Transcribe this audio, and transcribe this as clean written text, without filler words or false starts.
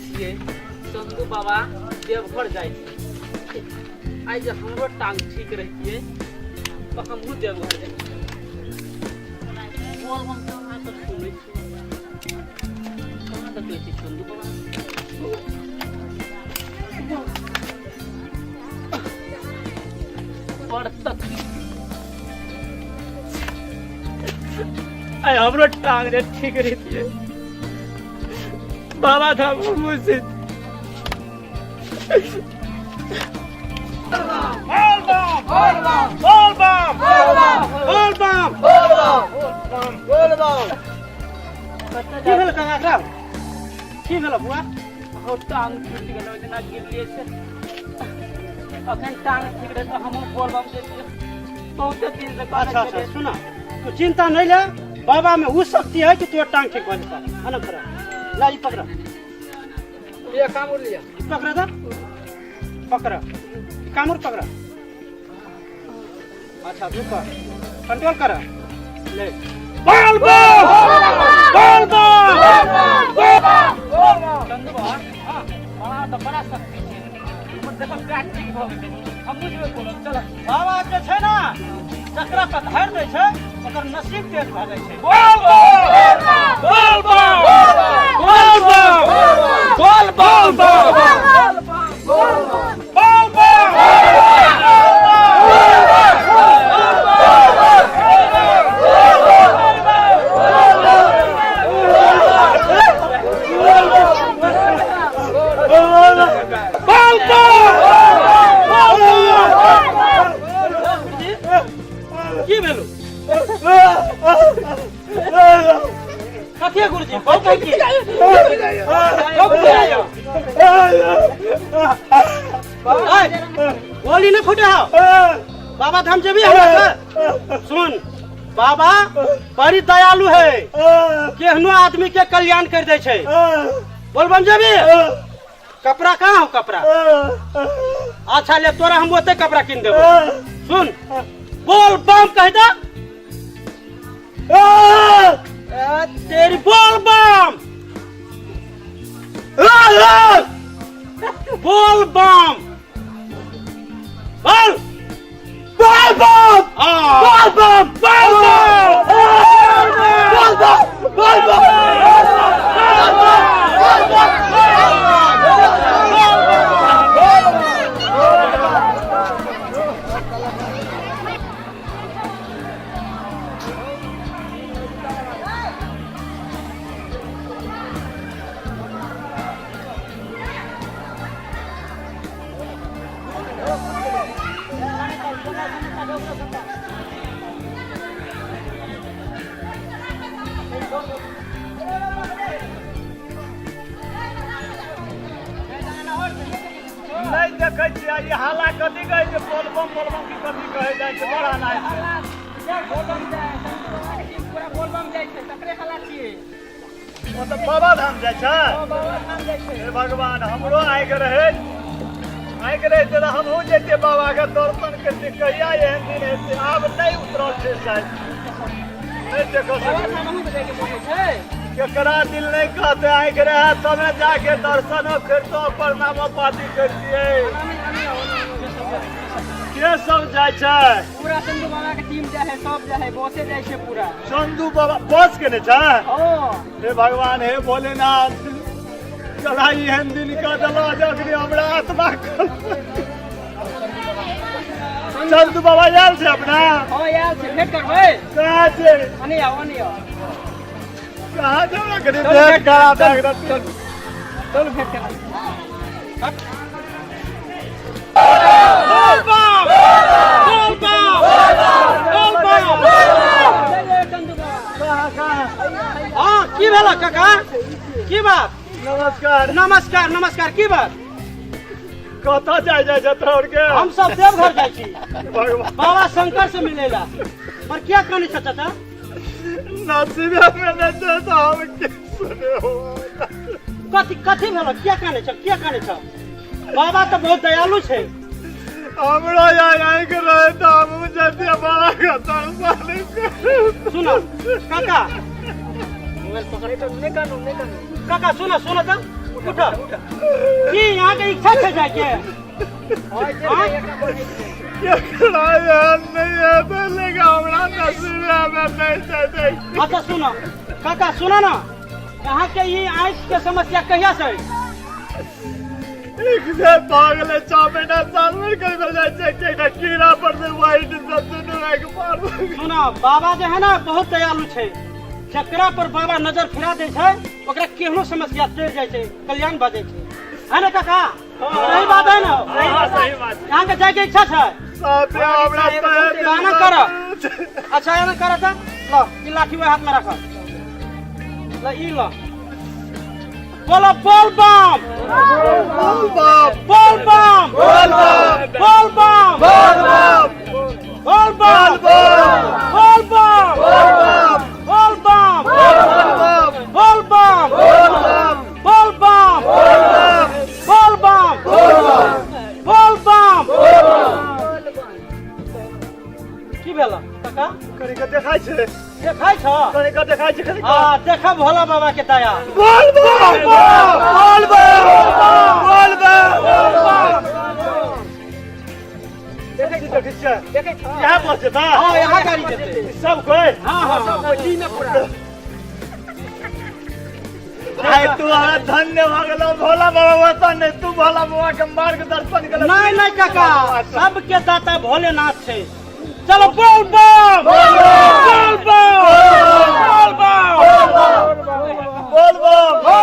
छियै चंदू बाबा देवघर जाइ छै। आइ जे हमरो टांग ठीक रहितियै तऽ हमहूँ देवघर जैतियै। बोल हम कहाँ तक सुनै छियै, कहाँ देखै छियै चंदू बाबा? बड़ तकलीफ। आइ हमरो टांग रे ठीक रहितियै, बाबा धाम हमहूँ से। बोल बम, बोल बम, बोल बम। की भेल काका साहब? की भेल बुआ? हो, टांग टूटि गेल। ओहि दिना गिरलियै से अखन टांग ठीक रहै तऽ हमहूँ बोलबम जैतियै। बहुते दिन से कहने अच्छा अच्छा छलियै। सुना, तू चिंता नहीं ले, बाबा में वो शक्ति है कि तोर टांग ठीक भऽ जेतौ। अना करा ला, ई पकड़ा। लिअ, कामुर लिअ। ई पकड़ा दा, पकड़ा, ई कामुर पकड़ा। अच्छा रुक, कंट्रोल कर ले। बोल बम, बोल बम। चंदू बाबा, हाँ, बड़ा तऽ बड़ा शक्ति छै। हमर देखो पैर ठीक भऽ गेलै, हमहूँ जेबै बोलब। चल। बाबा जे छै ने, जकरा पर धरि दै छै ओकर नसीब तेज भऽ जाइ छै। बोल बम, बोल बम, बोल बम, बोल बम, बोल बम। बोल बम। की भेलो? कथी है गुरुजी? बहुत है की बहुत है? गोली नहीं फूटे हो। बाबा धाम जेबी हमरा से? सुन, बाबा बड़ी दयालु है, केहनो आदमी के कल्याण कर दे छै। बोल बम जेबी? कपड़ा कहाँ हो कपड़ा? अच्छा ले, तोरा हम ओते कपड़ा किन देबो। सुन, बोल बम कह दे। ए, तेरी। बोल बम, बोल बम, बोल। बोल बम। हाँ। बोल बम, बोल बम, बोल बम, बोल बम। नहि देखै छियै ई हाला कथी कहै छै? बोलबम बोलबम की कथी कहै जाइ छै? बड़ा हल्ला छै। बोलबम जाइ, पूरा बोलबम जाइ छै, तकरे हल्ला छियै। ओ तऽ बाबा धाम जाइ छै। बाबा धाम जाइ छै। हे भगवान, हमरो आइके रहै, आइके रहै तऽ हमहूँ जैतियै, बाबा के दर्शन करतियै। कहिया एहन दिन हेतै? आब नहि उतरल छै शायद, नहि देखऽ बाबा सकबै। धाम अहूँके जाइके मोन होइ छै? केकरा दिल नहि कहते? आँखि रहै तबे जाके दर्शनो करितो, प्रणामो पाती करतियै। के सब जाइ छै? पूरा चंदू बाबा के टीम जाइ है, सब जाइ है, बसे जाइ छै पूरा। चंदू बाबा बस केने छै? हाँ। हे भगवान, हे भोलेनाथ, चला एहन दिन का दला जखनी हमरा आत्मा। चंदू बाबा आयल छै अपना? हाँ, आयल छै। भेंट करबै? कहाँ छै? अने आओ, अने आओ। कहाँ छै? हमरा कनि भेंट करा दे। चलू, चलू, भेंट करा। बोल बम, बोल बम, बोल बम। चंदू बाबा। कहाँ कहाँ? हाँ, की भेल काका? की बात? नमस्कार। नमस्कार, नमस्कार। की बात? कतऽ जाय जाइ छै तोहर के? हम सब देवघर जाइ छी। भगवान। बाबा शंकर से मिलेला। पर क्या कहने छ चाचा? नसीबे में नहि छै तऽ हम की सुने हो। कथी कथी भेल? क्या कहने छ? क्या कहने छ? बाबा तऽ बहुत दयालु छै। हमरो यार आँखि रहे तऽ हमहूँ जैतियै बाबा के दर्शन करे। सुनो काका। मोबाइल पकड़। नहीं कानू, नहीं कानू। काका, सुनो, सुनो तऽ। उठो। की यहाँ के इच्छा छै जाके? हाँ? केकरा एहन नहि हेतै, लेकिन हमरा नसीब मे नहि छै देख। अच्छा सुनो काका, सुनो ना, यहाँ के ई आँखि के समस्या कहिया से? एक से भागले 6 महीना 7 महीना कहीं पर जाइ छै कि एकटा कीड़ा पर से व्हाइट सब दुनू आँखि मार। सुनो, बाबा जे है ना बहुत दयालु छै। जकरा पर बाबा नजर फिरा दै छै, ओकरा केहनो समस्या टरि जाइ छै, कल्याण भऽ जाइ छै। है ना काका? सही बात है ना? हाँ, सही बात। यहाँ के जायके इच्छा छै? साहब, हमरा गाना कर। अच्छा, एना कर त ल, ई लाठी ओहि हाथ में राख। ल, ई ल। बोलो बोल बम। बोल बम। बोल बम। बोल बम। बोल बम। बोल बम। बोल बम। बोल बम। बोल बम। बोल बम। बोल बम। बोल बम। बोल बम। की भेल काका? कनि के देखाइ छै। देखाइ छ? कनि के देखाइ छै, कनि। हाँ, देखा भोला बाबा के दया। बोल बम, बोल बम, बोल बम। देखै छी, देखै छियै। देखै छ। यहाँ बस जेता। हाँ, यहाँ गाड़ी जेतै। सब कोइ। हाँ। टीम में पूरा। आइ तू हमरा धन्य भऽ गेलौ भोला बाबा। बता नहि तू भोला बाबा के मार्गदर्शन केलक। नहीं नहीं काका, सबके दाता भोलेनाथ छै। चलो, बोल बम, बोल बम, बोल बम। बोल बम।